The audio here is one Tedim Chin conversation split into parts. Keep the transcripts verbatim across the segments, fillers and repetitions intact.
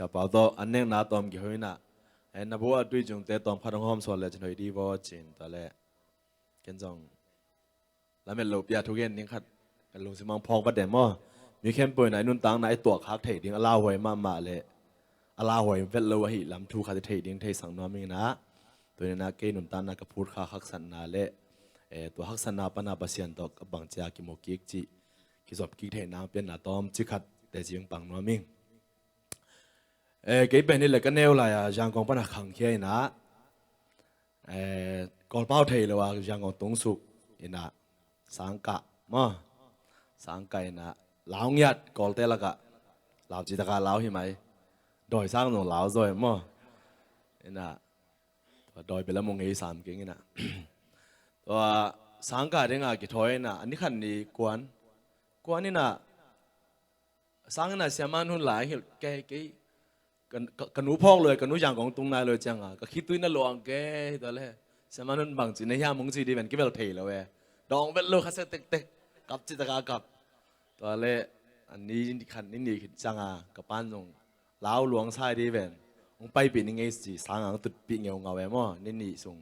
Siapa tawh an nekna tawm kiho inah, eh, na bu a tui cungte tawm khat hong hawm sual le cin hoih di vaw cin tua le. Ken zong lamet lo pia thugen ning khat ka lungsim ang phawk va dem aw. Mi khempeuh inah i nuntakna i tuak khak thei ding a lauhuai mahmah le a lauhuai vet lo ahi lam thu khat i thei ding theisak nuam inah. Tuninah kei nuntakna ka phut kha haksatna le, eh, tua haksatna pana Pasian tawh ka bang cia kimu kik cih kizop kik theih nang pianna tawm ci khat te cing pang nuam ing. Eh, kei pen hi le ka neu lai a Zangkong pana khangkhia inah, eh, Kawlpau thei lo a Zangkong tungsuk inah sangkah maw, sangkah inah lau ngiat Kawlte lakah lau citaka lau hi mai. Dawi sang zong lau zawi maw. Inah tua dawi bela mu ngei sam keng inah tua sangkah dinga kithawi inah a ni khat ni kuan kuan inah sang inah siaman hun lai hilh kei kei ka, ka, ka nu phawk lo e, ka nu Zangkong tung nai lo e cianga ka khitui na luang kei tua le siaman hun bang ci na hiam hong ci di ven kibel thei lo e. Dawng vet lo kha se tektek kap citaka kap. Tua le a ni khat ni nih khit cianga ka pan zong lau luang sai di ven hong paipih ni ngei ci sang ang tutpih ngeungau e maw ni nih sung.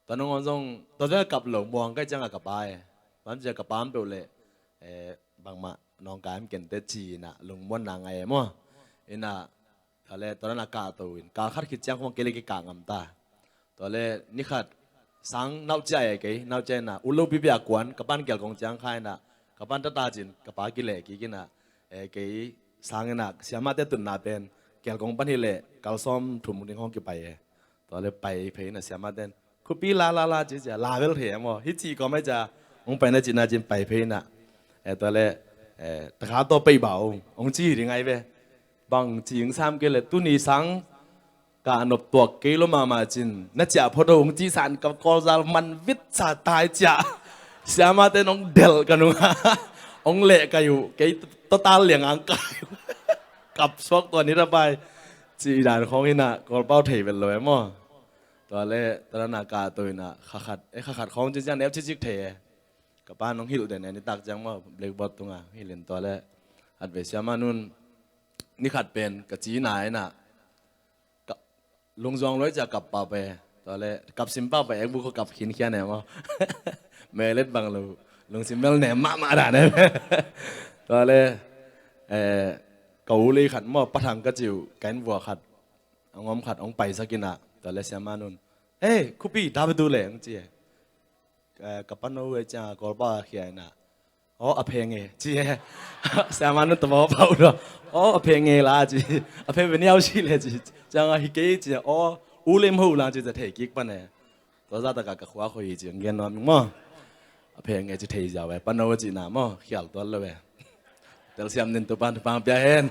Tua nangawn zong tua zong kap lo muang kai cianga ka pa e. Bang cia ka pa an peuh le, eh, bangmah nawngkai am kente ci inah lungmuanna ngai e maw. Inah tua le tua dana kahto in kal khat khit ciang khong kei le kikah ngam ta. Tua le ni khat sang nauh cia e kei nauh cia inah ut lo pipi a kuan ka pan kial kong ciang kha inah ka pan tata cin ka pa kileh kik inah, eh, kei sang inah siamate tutna pen kial kong pan hi le kal sawm thum ding hong kipai e. Tua le pai phei inah siamaten khupi la la la ci cia la bel thei e maw hi ci kawm ai cia hong pai na ci na cin pai phei inah, eh, tua le, eh, takha tawh pei ba ung hong ci hi ding ai ve. Bang ci hing sam kei le tuni sang ka nop tuak kei lo mahmah cin na ciah phot ho hong ci san ka kawlzal man vit sa tai ciah. Siamate nong delh ka nungah hong leh kai uh kei total liang ang kai uh. Kap suak tua ni ra pai ci dan khawng inah Kawlpau thei vet lo e maw. Tua le tua dana kahto inah kha khat e kha khat khawng ci ciang neu cicik thei e. Ka pa nong hilh den e nitak ciang maw blackboard tunga hilh in tua le at ve siama nun ni khat pen ka ci na inah lungzuang luai cia kap pah pai. Tua le kap sim pah pai ekbuk kho kap khin khian e maw. Melet bang lo lungsim mel ne mahmah dan e. Tua le, eh, ka u lei khat maw pathang ka ciu ka inn vua khat hong om khat hong paisak inah tua le siama nun, "Ei khupi da bia du le," hong ci e. Eh, ka pano e cianga Kawlpau a khia inah, "Aw a pheng e," ci e. Siama nun tawh pau lo, "Aw a pheng e la," ci. "A pheng ve niau si le," ci. Cianga hi kei ci e, "Aw u lem ho la," ci cia thei kik pan e. Tua za taka ka khua kho hi ci ang gen nuam ing maw. "A pheng e," ci thei ziau e pano e ci na maw khial tual lo e. Telsiam nin tu pan tu pang pia hen.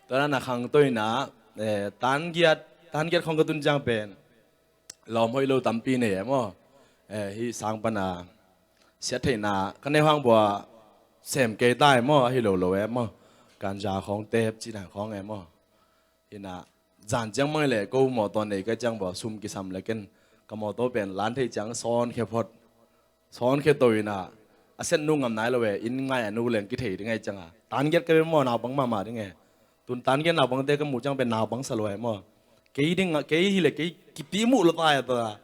Tua na khang to inah, eh, tan giat tan giat khong ka tun ciang pen lawm hoih lo tampi nei e maw. Eh, hi sang pana siat theihna ka neu hang bua sem kei ta e maw ahi lo lo e maw. Kanja khawng tep ci dan khawng e maw. Hinah zan ciang mang le ko mawtaw nei ka ciang bua sum kisam le ken ka mawtaw pen lan thei ciang sawn khe phot. Sawn khe to inah a set nu ngam nai lo e inn ngai a nu leng kithei ding ai cianga tan giat ka be maw naupang mahmah ding e. Tun tan giat naupangte ka muh ciang pen naupang sa lo e maw. Kei ding kei hi le kei kipi muh lo ta e ta.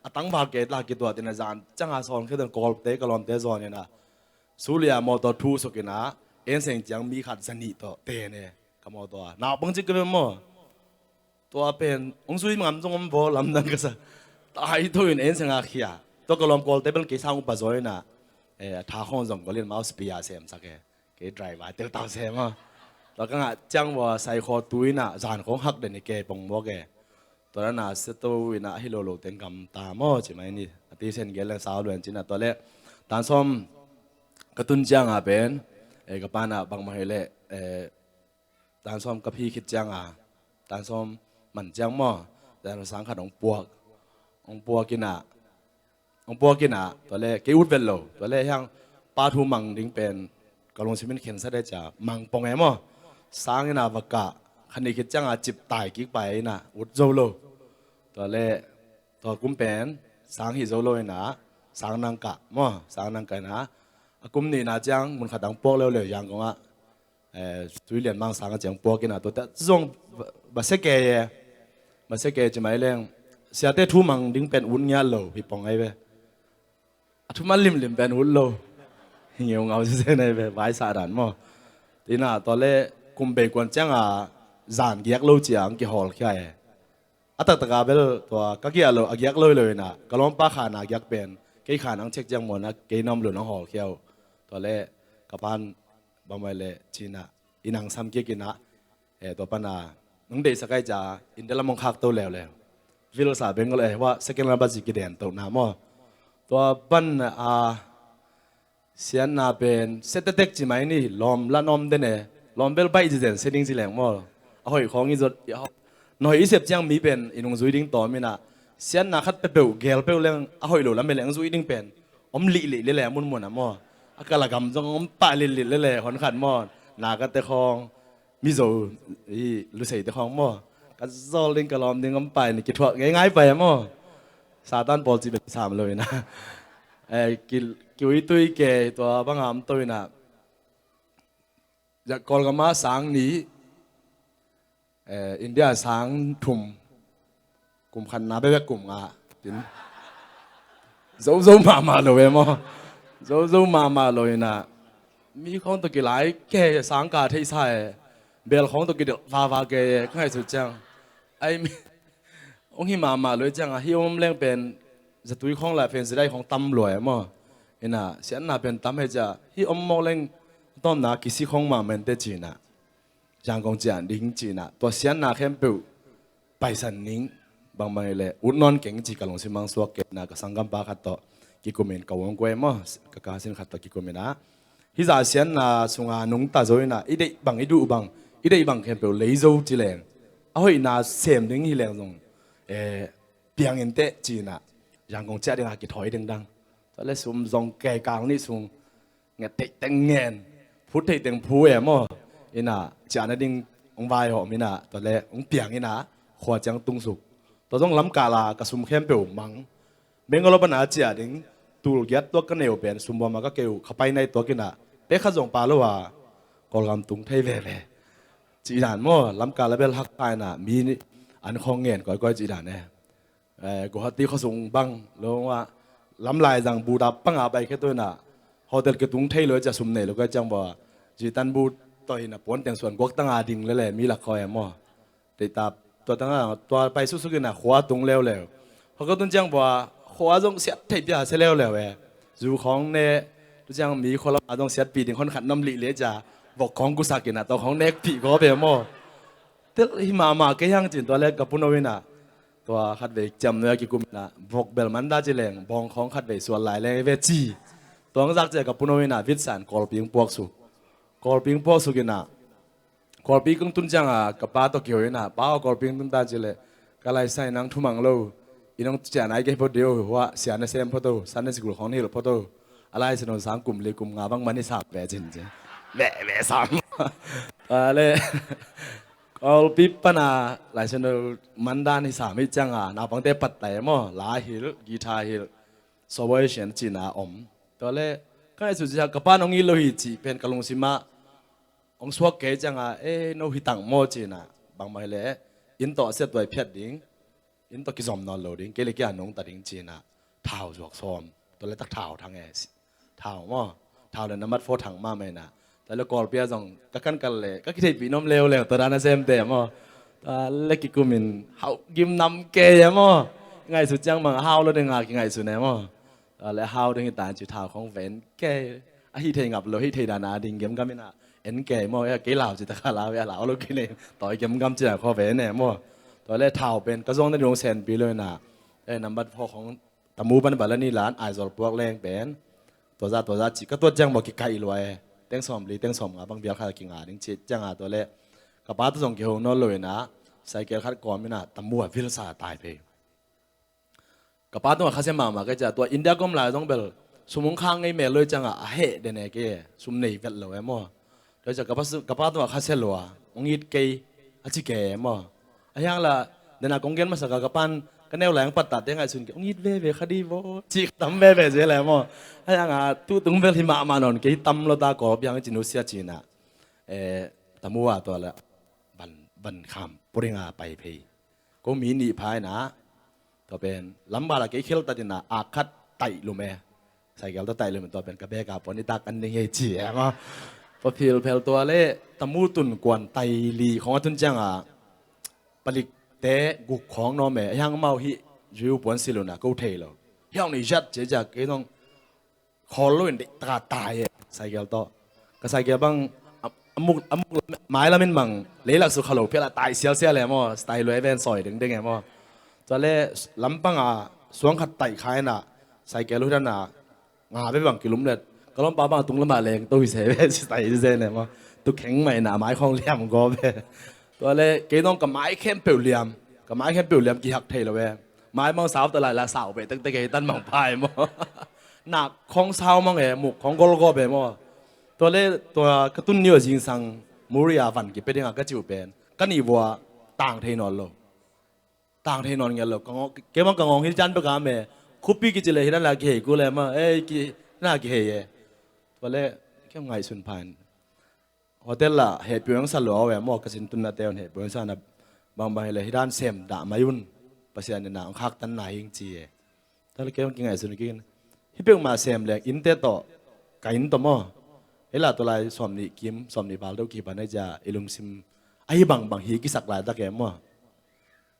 A tangval kei ta kituat inah zan cianga sawn khe to in Kawlte ka lawmte zawn inah sulia mawtaw thu suk inah enseng ciang mi khat zanih tawh ten e ka mawtaw a naupang cik ka be maw. Tua pen hong zui ngam zong om vaw lamdang ka sa. Taitho in enseng a khia tua ka lawm Kawlte bel kei sang upa zaw inah, eh, a tha khawng zong golin mau spia semsak e. Kei driver teltau sem a tua ka ngah ciang vua saikhaw tu inah zan khawng hak den i kei pong muak e. Tua dana seto inah ahi lo lo teng gam ta maw ci mai ni a ti sen gel leng sau luan cinah tua le tan sawm ka tun cianga pen, eh, ka panah bangmah hi le, eh, tan sawm ka phi khit cianga tan sawm man ciang maw tan sang khat hong puak hong puak inah hong puak inah tua le kei ut vet lo tua le hiang pa thu mang ding pen ka lungsim in khensa de cia mang pong e maw. Sang inah va kah khanih khit cianga cip tai kik pai inah ut zo lo. Tua le tua kum pen sang hi zo lo inah sang nang kah maw sang nang kah inah a kum nihna ciang mun khat dang puak leuleu Yangon ah eh, tui lian mang sang a ciang puak ina, tua ta zong ba se ke ye, ba se ke ci mai leng, siate thu mang ding pen un ngiat lo hi pong ai ve. A thu man limlim pen ut lo hi ngeu ngau se se nai ve, vai sa dan maw. Tina tua le kum bei kuan ciang a zan giak lo ciang kihawl khia e. A taktak a bel tua ka giak lo, a giak lo lo ina, ka lawmpa khan a giak pen kei khan ang cek ciang muan a kei nam lo nang hawl khia uh. Tua le ka pan bang mai le cina, i nang sam kik ina, eh, tua pan a nung deihsak ai ca, India lam hong khak to leuleu. Vil sa Bengal, eh, wa second lam ba zi kiden to na maw. Tua pan a, sianna pen setetek ci mai ni, lawm la nom den e, lawm bel baih zizen se ding ci leng maw. A hoih khawng i zot, i a hoih, na hoih i sep ciang mi pen i nung zui ding tawm ina, sianna khat pepeuh gel peuh leng a hoih lo lam e leng zui ding pen om lihlih lele a munmun a maw. A kala gam zong om pah lihlih lele hon khat maw. Na ka te khawng, Mizo i lusei te khawng maw. Ka zawl ding ka lawm ding om pai ni kithuak ngei ngai pai a maw. Satan pawl ci bek sam lo ina. Eh, ki, ki ui tui ke tua bang am to ina. Ja Kawlgam a sang ni, eh, India sang thum, kum khat na bebek kum nga tin. Zo zo mahmah lo e maw. Zo zo mahmah lo ina. Mi khawng to kilai ke sang ka thei sa e. Bel khawng to kidel vava ke e, ka ngai su ciang. Ai mi, ong hi mahmah lo e ciang a, hi om leng pen, zatui khawng la pen zidai khawng tam lo e maw. Ina, sianna pen tam he cia, hi om mawk leng, tawmna kisi khawng mahmah te cina. Zangkong cian ding cina, tua sianna khempeuh paisan ning, bangmang i le ut nawn keng ci ka lungsim mang suak kei na, ka sanggampa khat tawh kikumin, ka uang kuai maw, ka kasin khat tawh kikumin a. Hi za sianna sunga nungta zo ina, i deih bang, i duh bang, i deih bang khempeuh lei zo ci leng, a hoihna sem ding hi leng zong, eh, piangin teh cina, Zangkong ciah dinga kithawi dingdang. Tua le sum zong kei kang nih sung, nget theih teng ngen, phut theih teng phu e maw. Ina, ciahna ding hong vai hawm ina, tua le hong piang ina, khua ciang tung suk. Tua zong lamkah la ka sum khempeuh mang. Bangalore pana ciah ding, tul giat tuak ka neu pen, sum buama ka keu, kha pai nai tuak ina, te khat zong pa lo a, Kawlgam tung thei veve. Ci dan maw, lamkah la bel hak pai na, mi an khawng ngen kawikawi ci dan e. Eh, Guwahati khuasung bang lo a, lamlai zang bu dap panga pai khe tuina, hotel kitung thei lo cia sum nei lo ka ciang bua, zitan bu toh hina puan teng suan guak tanga ding lele mi lak khawi maw. Tei tap tua tanga, tua pai suksuk ina khua tung leuleu. Hua ka tun ciang bua, khua zong siat thei pia se leuleu e. Zu khawng ne, tu ciang mi khua lam a zong siat pi ding hon khat nam lih le cia, vok khawng kusak ina, tua khawng nek pi ko pe maw. Tel hi mahmah kei hang cin tua le ka puno ina. Tua khat vei ciam nuai a kikum ina, vok bel man da ci leng, bawng khawng khat vei sual lai leng ve ci. Tua hong zak cia ka puno ina, vitsan Kawlping puak suk. Kawlping puak suk ina. Kawlping kong tun ciang a, ka pa tawh kiho ina, pa aw Kawlping tun ta ci le, ka lai sai nang thumang lo. I nong cian ai kei photo, hua, sian na sem photo, san na sikul khawng hilh photo. A lai sai nong sang kum li kum nga bang man hi sam ve cin ci. Ve, ve sam. A le, Kawlpi pana, lai sai nong man dan hi sam hi ciang a, naupangte pat tai maw, la hilh, guitar hilh, soboi sian cina om. Tua le, ka ngai su cia, ka pa nong i lo hi ci, pen ka lungsim a, hong suak kei ciang a, eh, no hi tang maw cina, bangmah hi le, in tawh siat tuai phiat ding, in tawh kizom nawn lo ding, kei le kia nungta ding cina, thau zuak sawm, tua le tak thau thang e, thau maw, thau le nambat four thang mahmah ina, tua le Kawlpi a zong, ka kan kal le, ka kitheihpih nom leuleu, tua dan a sem te maw, tua le kikumin, hau gim nam kei e maw, ngaihsut ciang mang, hau lo ding a kingaihsut ne maw, tua le hau ding hi tan ci thau khong ven kei, a hi thei ngap lo, hi thei dan a ding gemgam ina, en kei maw, e kei lau ci ta kha lau, e lau lo kei nei, tawi gemgam ci a khaw ve ne maw. Tua le thau pen, ka zuang na ding sen pi lo ina. E nambat four khong tamu ban bala ni lan, Aizawl puak leng pen. Tua za, tua za ci, ka tuat ciang maw kikaih lua e. Teng sawm li, teng sawm nga bang bial kha kinga ding ci ciang a tua le. Ka pa tu zong kiho nawn lo ina, cycle khat kawm ina, tamu a vil sa tai pei. Ka pa tungah khasia mahmah ka hih ciah, tua India ka om lai zong bel sum hong khak ngei mel lo hi ciangah a heh den e kei e, sum nei vet lo e maw. Tua hi ciah ka pa, ka pa tungah khasia lua, hong it kei a ci kei e maw. A hiang la, dena kong gen masak a ka pan ka neu lai hong pattahte ngaihsun kei, hong it veve kha di vaw cih ka tam veve zel e maw. A hiangah tutung bel hi mahmah nawn kei, hi tam lo ta Kawlpi hang i ci nusia cinah. eh, Tamu a tua la van, van kham puringa pai phei. Ko mi nih pha ina, tua pen lambar a kei kheltat ina, a khat taih lum e. Cycle tawh taih lum e, tua pen ka bek a pon i tak an ding hei ci e maw. Pa phil phel tua le Tamu tun kuan taih li khong a tun cianga palikte guk khong nawm e, hiang mau hi, jiu puan siluna ko thei lo. Hiang ni zat cia cia kei nong khawl lo in deih taka tai e, cycle tawh. Ka cycle bang a, a muk, a muk mai lamin bang leilak su kha lo phial a tai sialsial e maw, style lo e ven sawi dengdeng e maw. Tua le lampang a suang khat taih kha ina, cycle hudan a nga ve bang kilum let. Ka lawmpa bang tung lama leng to hi se ve, si tai hi se ne maw. Tu kheng mai na mai khong liam go ve. Tua le kei nong ka mai khempeuh liam, ka mai khempeuh liam kihak thei lo ve. Mai mang sau ta lai la sau ve tek tek e tan mang pai maw. Nak khong sau mang e, muk khong gol go ve maw. Tua le tua ka tun niu a zingsang Muria van kipe dinga ka ciu pen ka nih vua tang thei nawn lo. Tang thei nawn ngel lo. Ka ngawng, kei bang ka ngawng hi cian bek a me. Khupi kici le hi dan la kihei ku le maw. Eh, ki, na kihei e. Tua le kei ngaihsun phan. Hotel la hehpih hong sa lua ve maw, ka sin tunna te hon hehpih hong sa na bangbang hi le hi dan sem dah mai un. Pasian ina hong khaktan na hing ci e. Tua le kei hong kingaihsun kik in. Hi peuhmah sem leng innte tawh, ka inn tawh maw. Hi la tua lai sawm nih kim, sawm nih val deuh kipan ahi cia, i lungsim ahi bangbang hi kisak laitak e maw.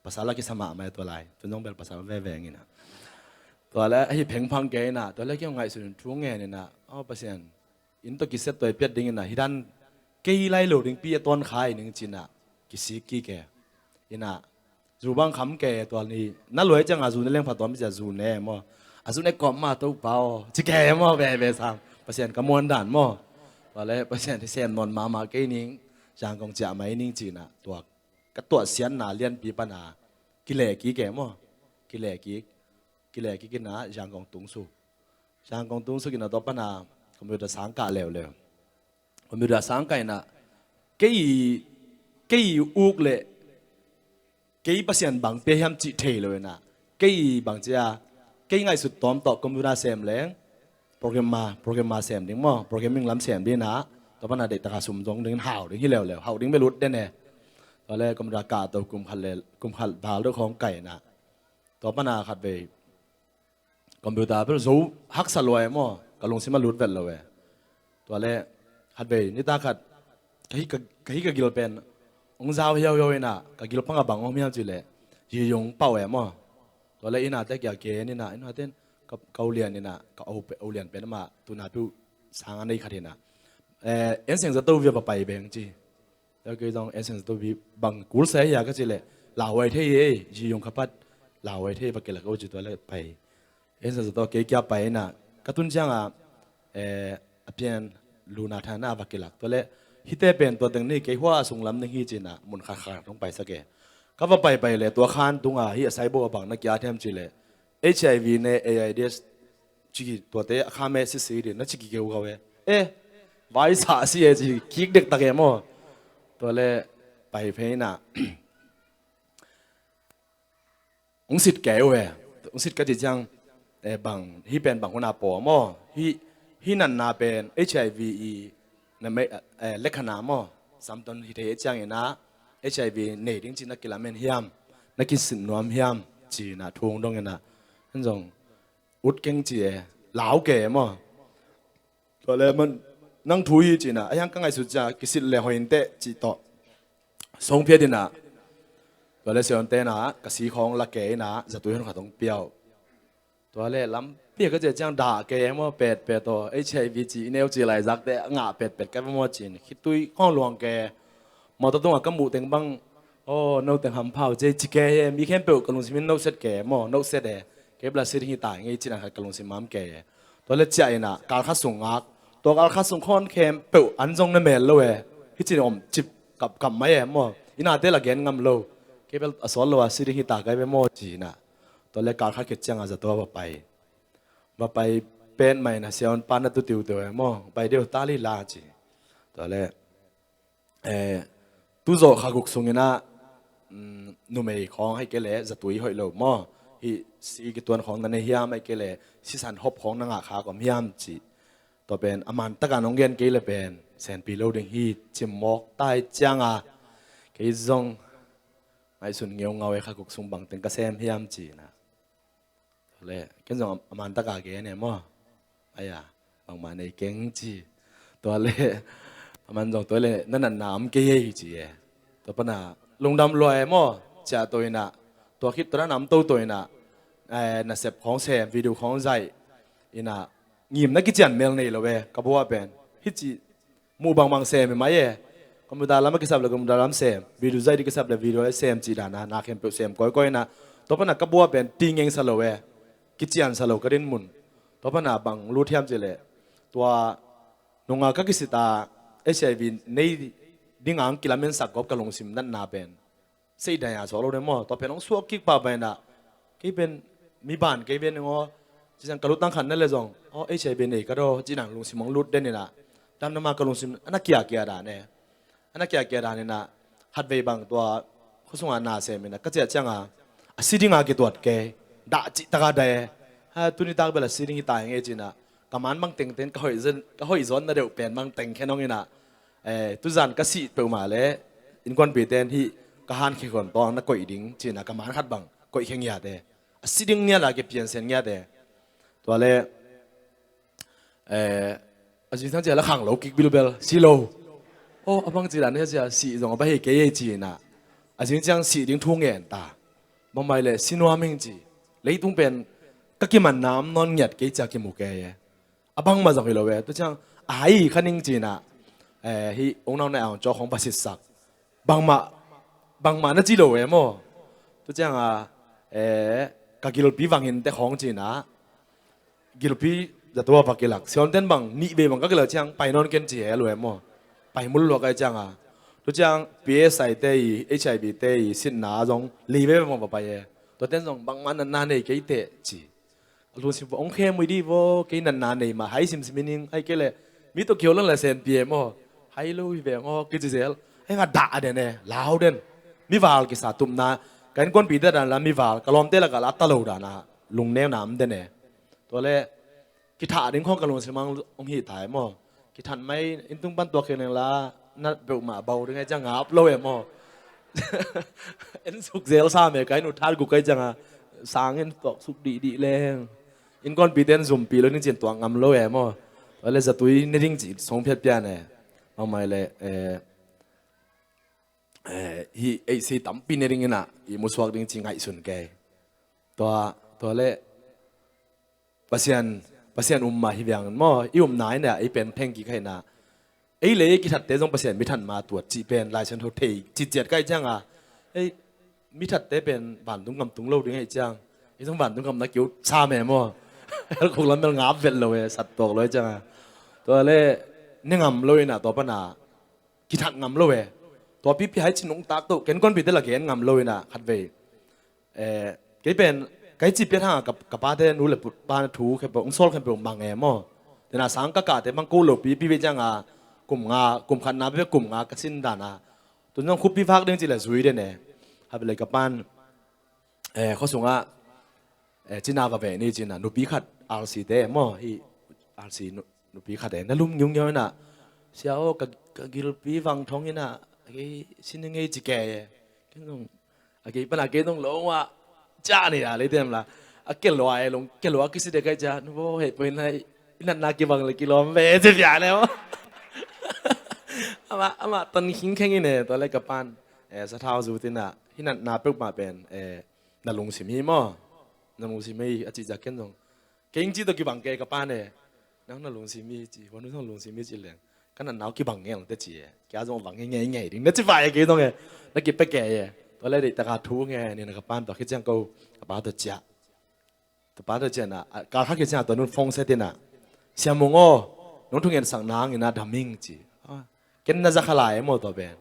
Pasal a kisa mahmah e tua lai. Tun zong bel pasal veve ngina. Tua le ahi phengphang kei ina, tua le kei hong ngaihsun in thu ngen ina, aw Pasian, inn tawh kisia tua i piat ding ina, hi dan kei lai lo ding pi a tawn khai ning cina, kisik kik e. Ina, zu bang kham ke tua ni, na luai cianga zu ne leng pha tuam cia zu ne maw. A zu ne kawm ma to pa aw, ci ke maw, ve ve sam. Pasian ka muan dan maw. Tua le Pasian hi sem nawn mahmah kei ning, Zangkong ciah mai ning cina, tua ka tuah sianna lianpi pana, kile kik e maw. Kile kik, kile kik ina Zangkong tung suk. Zangkong tung suk ina tua pana, computer sang kah leuleu. Computer sang kah ina, kei, kei uk le, kei Pasian bang pia hiam cih thei lo ina. Kei bang cia, kei ngaihsut tawm tawh computer sem leng, programmer, programmer sem ding maw, programming lam sem ding ina, tua pana deih taka sum zong ding hau ding hi leuleu, hau ding belut den e. Tua le computer kah tawh kum khat le, kum khat val deuh khawng kai ina. Tua pana khat vei, computer bel zo haksa lua e maw, ka lungsim a lut vet lo e. Tua le khat vei, nita khat, ka hi ka, ka hi ka gil pen, hong zau hiauhiau ina, ka gil panga bang om hiam cih le, hi yung pau e maw. Tua le ina te kia ke nina, ina ten, ka, ka ulian ina, ka au pe, ulian pen ama, tuna piu sang a nei khat ina. Eh, en seng zato via pa pai beng ci. Tua kei zong en seng zato vi bang kul sa hia ka ci le, lauhuai thei e, ji yung khapat, lauhuai thei va kilak o ci tua le pai. En seng zato kei kia pai ina, ka tun cianga, eh, a pian luna thana va kilak. Tua le, hite pen tua teng ni kei hua a sung lam ning hi cina, mun khat khat hong pai sa ke. Ka va pai pai le, tua khan tunga hi a saibo a bang na kia thiam ci le, HIV ne AIDS ciki tuate a kha me sisi di na ciki keu kau e. Eh, vai sa si e ci kik dek tak e maw. Tua le pai phei na. Ung sit keu e. Ung sit ka ci ciang, eh, bang, hi pen bang huna po maw. Hi, hi nan na pen HIV i na me, eh, lekhana maw. Samton hi thei ciang ina HIV nei ding ci na kilamen hiam. Na kisin nuam hiam ci na thung dong ina. Hen zong ut keng ci e, lau ke maw. Tua le man, nang thu hi cina, a hiang ka ngaihsut cia, kisit le hoin teh ci tawh. Song phiat ina, tua le sion tena, ka si khawng la ke ina, zatui hon khat hong piau. Tua le lam pia ka cia ciang dah ke maw pet pet tawh, HIV ci, i neu ci lai zak te, ngah pet pet ka maw cin, khitui khawng luang ke, maw ta tunga ka muh teng bang, aw, no teng ham phau, ci, ci ke he, mi khempeuh ka lungsim in no set ke, maw, no set e. Kei bla sit hi tai ngei cina khat ka lungsim mam ke e. Tua le ciah ina, kal khat sung ngak. Tua kal khat sung khawn khempeuh an zong na mel lo e. Hi cin om cip kap kap mai e, maw. Ina te la gen ngam lo. Kei bel a sawl lo a sit hi ta kai ve maw cina. Tua le kal khat kit cianga zato va pai. Va pai pen mai na sia on pan na tu tiu tiu e, maw. Pai deu ta li la ci. Tua le eh, tu zawh kha guk sungin ah, mm, numei khawng hai kei le zatui hoih lo maw? Hih si kituan khawng na nei hiam hai kei le sisan hop khawng na ngah kha kawm hiam cih. Tua pen a man taka nong gen kei le pen senpi lo ding hi, cim mawk tai cianga, kei zong ngaihsun ngeungau e, kha guk sung bangteng ka sem hiam ci-in ah. Le ken zong a man taka gen e maw. Aya, bangmah nei keng ci. Tua le a man zong tua le na natna om kei hei ci e. Tua pana lungdam lua e maw. Ciah to in ah, tua khit tua na nam toto in ah, eh, nasep khawng sem, video khawng zaih in ah, ngimna kician mel nei lo e, ka bua pen. Hih ci muh bangbang sem hi mai e. Computer lam a kisap le computer lam sem, video zaih ding kisap le video a sem cih dan a, na khempeuh sem kawikawi in ah, tua pana ka bua pen tingeng sa lo e, kician sa lo ka dinmun. Tua pana bang lut hiam cih leh, tua nunga ka kisit a HIV nei ding ang kilamen sak gawp ka lungsim natna pen sei dai a suak lo de maw. Tua pen hong suak kik pahpah in ah, kei pen mi ban kei pen ning aw, ci ciang ka lutang khat na le zong, aw, HIV nei ka daw ci nang lungsim hong lut den in ah, damdama ka lungsim a na kiakia dan e. A na kiakia dan in ah, khatvei bang tua khua sunga na sem in ah ka ciah cianga, a si dinga kituat kei, dah cih taka dah e. Ha, tuni tak bel a si ding hi ta ing e ci-in ah, ka man bang tengteng ka hoih zon, ka hoih zon na deuh pen bang teng khen hong in ah, eh, tuzan ka sih peuhmah le innkuanpite in hih ka han khekhuan tawng na koih ding ci-in ah ka man khat bang koih khe ngiat e. A si ding ngiat a kipiansen ngiat e. Tua le, eh, a zing ciang cia la khang lo kik bilbel si lo. Aw, a bang ci dan cia sih zong a ba hei kei ei ci-in ah, a zing ciang sih ding thu ngen ta. Bangmah le si nuam ing ci. Leitung pen ka kimanna om nawn ngiat kei cia kimu kei e. A bangmah zong hi lo e. Tua ciang a hai kha ning ci-in ah, eh, hih ung nau na ang cawk hong va sitsak. Bangmah, bangmah na ci lo e maw. Tua cianga, eh, ka gilpi vangin te khawng ci-in ah, gilpi zato a va kilak. Siawnten bang nih vei bang ka kilak ciang pai nawn ken ci he lo e maw. Pai mul luak ai cianga, tua ciang PSI te i, HIV te i sitna zong li vei bang va pai e. Tuaten zong bangmah natna nei kei teh ci. A lungsim vo, ong khem ui di vo, kei natna nei mah hai simsim ning, hai kei le mi tawh kiho lang le senpi e maw. Hai lo hi veng aw kici zel. Hai nga dah den e, lau den. Mi val kisa tupna, ka innkuanpite dan la mi val, ka lawmte lakah la a ta lo dan a lungneuna om den e. Tua le kithah ding khawng ka lungsim ang ong hih ta e maw. Kithat mai, inntung pan tuak khin leng la na peuhmah bau ding ai ciang ngap lo e maw. En suk zel sa me, ka inn uh that guk ai cianga sang en tuak suk dihdih leng. Innkuanpite in zumpi lo ding ci-in tuak ngam lo e maw. Tua le zatui ne ding ci song phiatpia ne. Bangmah le, eh, eh, hih eisei tampi ne ding in ah i musuak ding ci ngaihsun kei. Tua, tua le Pasian, Pasian um mah hi viang maw, i umna in ah ei pen theng kik hai in ah, ei le ei kithatte zong Pasian mithat ma tuat cih pen Lai Siangtho thei citciat kai cianga, ei mithatte pen vantung ngam tung lo ding hai ciang, ei zong vantung ngam na kiu sa me maw. Helkhuk lam bel ngap vet lo e, sat tuak lo e cianga. Tua le ne ngam lo in ah, tua pana kithat ngam lo e. Tua pipi hai ci nungtak to, ka innkuanpite la gen ngam lo in ah khatvei, eh, kei pen, kai ci piat hanga ka, ka pate nu le pu-, pa na thu khempeuh, ong sawl khempeuh mang e maw. Tena sang ka kahte mang ko lo pipi ve cianga, kum nga, kum khatna ve kum nga ka sin dan a. Tun zong khupi vak ding ci le zui den e. Habi le ka pan, eh, khua sungah, eh, cina va ve ni cina, nupi khat RC te maw, hi RC nu-, nupi khat e, na lum ngiungiau in ah, sia aw, ka, ka gilpi vang thong in ah, kei sin ngei ci ke e. Ken zong a kei pana kei dong lo a, ca ni a lei tem la. A ke lua e long, ke lua kisi de kai ca, nu bo hei poi nai, i natna kibang le kilawm ve ci pia ne maw. Ama, ama ton khing kheng in e, tua le ka pan, eh, sathau zu tin ah, hi natna peuhmah pen, eh, na lungsim hi maw. Na lungsim hi a ci zak ken zong. Kei ing ci tawh kibang ke ka pan e. Nang na lungsim hi ci, huan zong lungsim hi ci leng. Ka natna uh kibang ngei te ci e. Kia zong bang ngei ngei ding. Na ci vai e kei zong e. Na kipia ke e. Tua le deih taka thu nge ni na ka pan tua khit ciang ko. Ka pa tua cia. Tua pa tua cia na. Ka kha khit ciang tua nun phone set in ah. Sia Mung aw. Nong thungen sak nang in ah daming ci. Ah, ken na za kha lai e maw tua pen.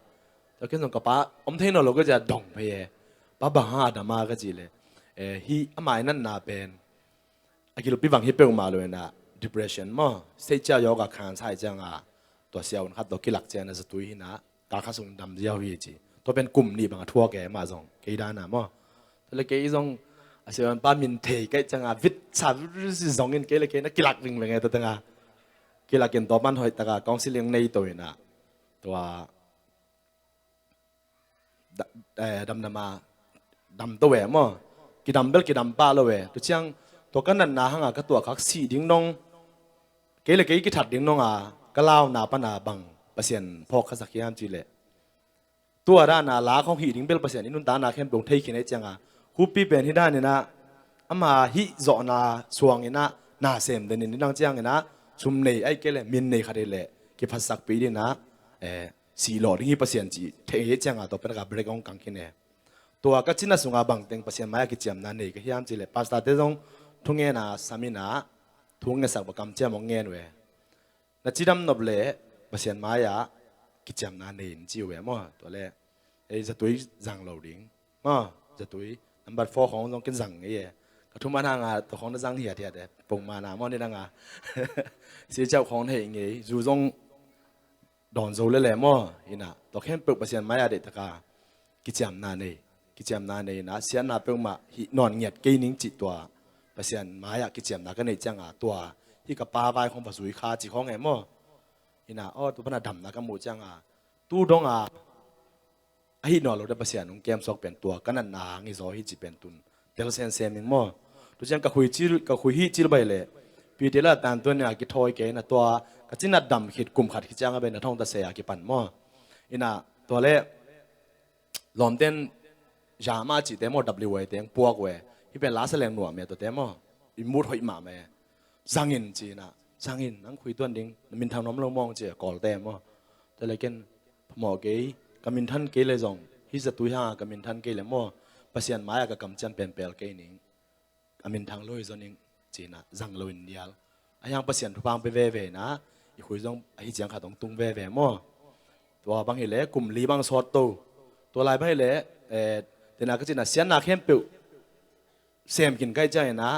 Tua ken zong ka pa om thei nawn lo ka cia dong phei e. Pa bang hang a dam a ka ci le. Eh, hi a mai natna pen. A gilpi bang hi peuhmah lo in ah depression maw, stage ciau yoga khan sai cianga tua siaun khat tawh kilak ciana zatui hi in ah kal khat sung dam ziau hi ci. Tua pen kum nih bang a thuak e mah zong kei dan a maw. Tua le kei zong a siaun pa min thei kaih cianga vit sa vit zong in kei le kei na kilak vingveng e tua tengah. kilakin tua pan hoih taka counseling nei to inah, tua da-, eh, damdama dam to ve maw. Kidam bel kidam pah lo ve. Tua ciang tua ka natna hanga ka tuahkhak sih ding nong, kei le kei kithat ding nonga ka launa pana bang Pasian phawk khasak hiam cih leh, tua dana la khong hih ding bel Pasian i nuntakna khempeuh thei khin ei cianga, khupi pen hi daninah ama hih zawhna suanginah na sem denin i dang cianginah sum nei ai kei le min nei khat hi leh kiphatsakpih dinah, eh, sihlawh ding hi Pasian cih thei ei cianga tua penaka break hong kang khin e. Tua ka cina sunga bangteng Pasian mai-ah kiciamna nei ka hiam cih leh pastorte zong thungena saminah thu ngetsak bang kamciam hong ngen uh e. Na cidam nop leh Pasian mai-ah kiciamna nei in ci uh e maw. Tua leh ei zatui zang lo ding maw. Zatui number four khong zong ken zang ngei e. Ka thuman hanga tua khong na zang hiathiat e. Pongmana maw ni danga sicau khong na hei ngei. Zu zong dawn zo lele maw. Inah tua khempeuh Pasian mai-ah deihtaka kiciamna nei, kiciamna nei inah siatna peuhmah hih nawn ngiat kei ning cih tua Pasian mai-ah kiciamna ka neih cianga tua hih ka pa vai khong va zui kha cih khong e maw. Inah aw tua pana damna ka muh cianga tu donga ahi nawn lo de Pasian hong kemsawk pen tua ka natna hang hi zaw hi cih pen tun tel semsem ing maw. Tu ciang ka khui cil, ka khui hih cil bai leh Peter la tan tuan a kithawi kei na tua ka cinat dam khit kum khat khit cianga bai na thong ta se a kipan maw. Inah tua leh lawmten zama cihte maw W Y te hong puak uh e. Hih pen la sa leng nuam e tuate maw. I mut hoih mahmah e. Zangin cinah zangin nang khui tuan ding na minthang nuam lo mawng ci a kawlte maw. Tua leh ken phamawh kei ka minthan kei le zong hih zatui hanga ka minthan kei le maw Pasian mai-ah ka kamciam penpel kei ning. A minthang lo hi zaw ning cinah zang loin dial. A hiang Pasian thupha hong pia veve inah i khui zong ahi ciang khat hong tung veve maw. Tua bang hileh kum li bang sawt to. Tua lai bang hileh eh, tena ka cinah siatna khempeuh sem khin kai cianginah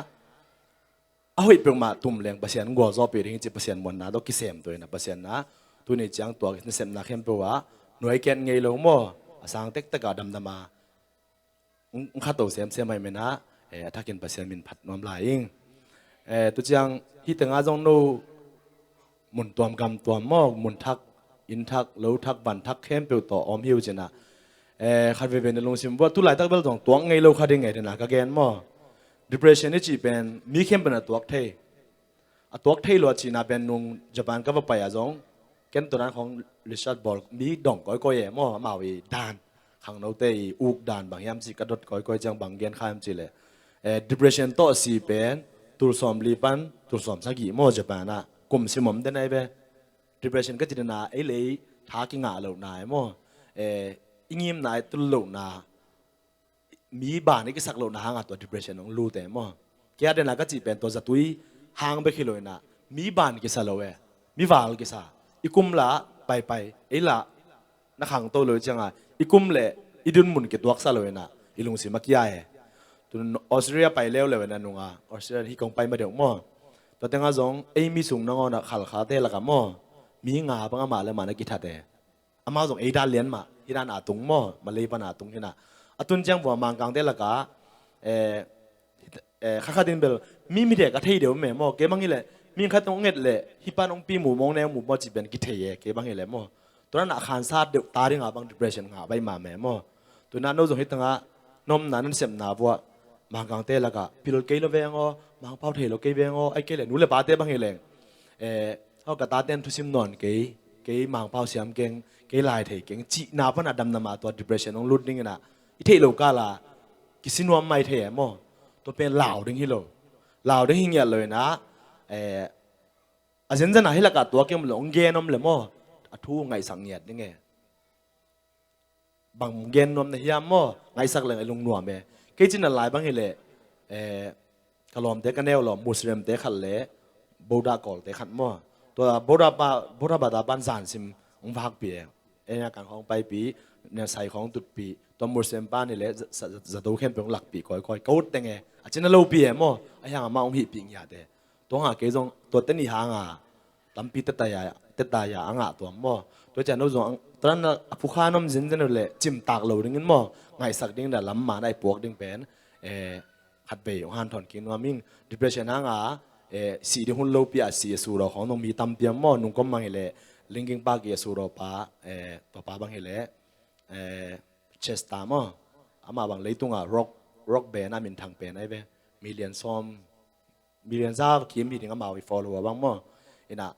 a hoih peuhmah tum leng Pasian gualzawhpih ding hi ci Pasian muanna tawh kisem to inah Pasian na tuni ciang tua nasepna khempeuh ah nuai kiat ngei lo maw. A sang tektek ah damdama hong khato semsem ahi menah eh, a thakin Pasian min phat nuam lai ing. Eh, tu ciang hih tengah zong no mun tuam gam tuam maw, mun thak, inn thak, lo thak, van thak khempeuh tawh om hi uh cinah eh, khat veve na lungsim buah tu laitak bel zong tuak ngei lo kha ding e dena ka gen maw. Depression i cih pen mi khempeuh na tuak thei. A tuak thei lua cihna pen nung Japan ka va pai ah zong ken tua dan khong research bawl mi dong kawikawi e maw. Amau i dan khangnote i uk dan bang hiam cih ka dot kawikawi ciang bang gen kha hiam cih leh eh, depression tawh si pen tul sawm li pan tul sawm sagih maw Japan ah kum sim om den ai ve. Depression ka ci dena ei lei tha kingah lohna e maw. Eh, i ngimna i tul lohna mi ban i kisak lohna hanga tua depression hong lute maw. Kei a dena ka cih pen tua zatui hang bek hi lo inah mi ban kisa lo e. Mi val kisa i kum la paipai ei la na khangto lo i cianga i kum le i dun mun kituaksa lo inah i lungsim a kia e. Tun Australia pai leuleu inah nunga Australia hi kong pai ma deuh maw. Tua tengah zong ei mi sung nangawnah khalkhate lakah maw mi nga bang amah le mah na kithat e. Amau zong ei dan lian mah hi dan a tung maw Malay pan a tung hinah. A tun ciang vua Mangkangte lakah eh, eh, kha khatin bel mi mi dek a thei deuh me maw. Kei bang hileh mi khat hong nget leh hih pan hong pi mu mong ne hong mu maw cih pen kithei e kei bang hileh maw. Tua na khansat deuh ta dinga bang depression ngah bai mah me maw. Tuna no zong hih tangah nomna nan sepna vuah Mangkangte lakah pil kei lo veng aw, Mangpau thei lo kei veng aw, ai kei le nu le pate bang hi leng eh, aw ka taten thusim nawn kei, kei Mangpau siam keng, kei lai thei keng cihna pana damdama tua depression hong lut dinginah i theih lo kala kisi nuam mai thei e maw. Tua pen lau ding hi lo. Lau ding hi ngiat lo inah eh, a zenzenah hi lakah tua kei om lo hong gen om le maw. A thu ngaihsak ngiat ding e. Bang gen nuam na hiam maw ngaihsak leng a lungnuam e. Kei cina lai bang hileh eh, ka lawmte ka neu lawm Muslimte khat le Buddha kawlte khat maw. Tua Buddha pa, Buddha bata pan zansim hong vakpi e. Enya kan khawng paipi, nya sai khawng tutpi. Tua Muslim pan hileh zato khempeuh hong lakpi kawikawi ka ut teng e. A cina lopi e maw. A hiang amah hong hihpih ngiat e. Tua hanga kei zong tua teni hanga tampi tetaya tetaya a ngah tuam maw. Tua cian no zong tran a phukha nom zinzen uh leh cimtak lo dingin maw ngaihsak ding da lam man ai puak ding pen eh, khatvei hong hanthawn kik nuam ing. Depression hanga eh, sih ding hun lopi a sih a suraw khawng zong mi tampi om maw, nungkom bang hileh Linkin Park i a suraw pa, eh, tua pa bang hileh, eh, Chester maw, amah bang leitungah rock, rock band a minthang pen ahi ve. Million sawm, million za kim hi ding amau i follow a bang maw. Inah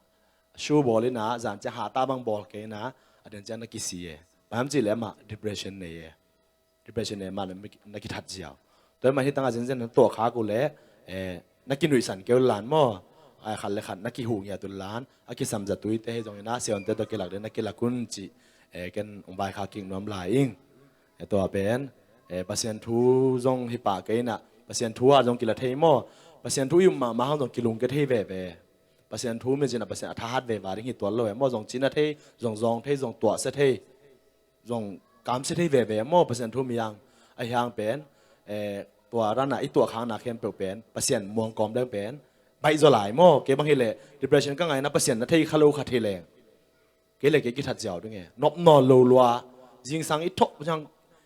show bawl inah zan ciang hata bang bawl kei inah a den ciang na kisi e. Bang hiam cihleh amah depression nei e. Depression nei mah na kithat ziau. Tua hi mah hi tangah zenzen na tuah khak uh leh, eh, na kinuihsan kei uh lan maw. Ai khat le khat na kihuh ngiat uh lan, a kisam zat uh ite hi zong inah siavuante tawh kilak ding na kilak un cih, eh, ken ong vaikhak kik nuam lai ing. Eh, tua pen, eh, Pasian thu zong hi pah kei inah, Pasian thu ah zong kila thei maw. Pasian thu i um mahmah hang zong kilungkia thei veve. Pasian thu mizin ah Pasian a thahat veve ding hi tuan lo e maw. Zong cina thei, zong zawng thei, zong tuahsia thei, zong kamsia thei veve maw Pasian thu mi ang. Ahi hang pen, eh, tua ranah i tuahkhakna khempeuh pen Pasian muang kawm leng pen baih zaw lai maw. Kei bang hileh depression ka ngaina Pasian na thei kha lo kha thei leng, kei le kei kithat ziau ding e. Nop nawn lo lua, zingsang i thawh ciang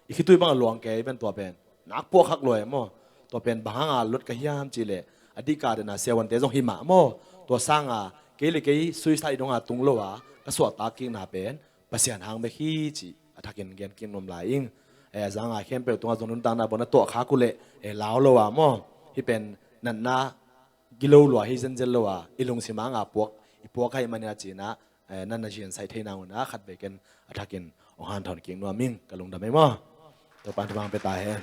i khitui bang a luang kei pen tua pen nak puahkhak lua e maw. Tua pen bang hanga lot ka hiam cihleh a dihkah dena siavuante zong hi mah maw. Tua sanga kei le kei suicide donga tung lo a ka suahtak kikna pen Pasian hang bek hi cih a thakin gen kik nuam lai ing. Eh, a zanga khempeuh tungah zong nuntakna bawh na tuah khak uh leh, eh, lau lo a maw. Hih pen natna gilo lua hi zenzen lo a i lungsim hanga puak, i puak ahi mania cinah, eh, na na ziansaih theihna unah khatvei ken a thakin ong hanthawn kik nuam ing. Ka lungdam ei maw. Topan thupha pia ta hen.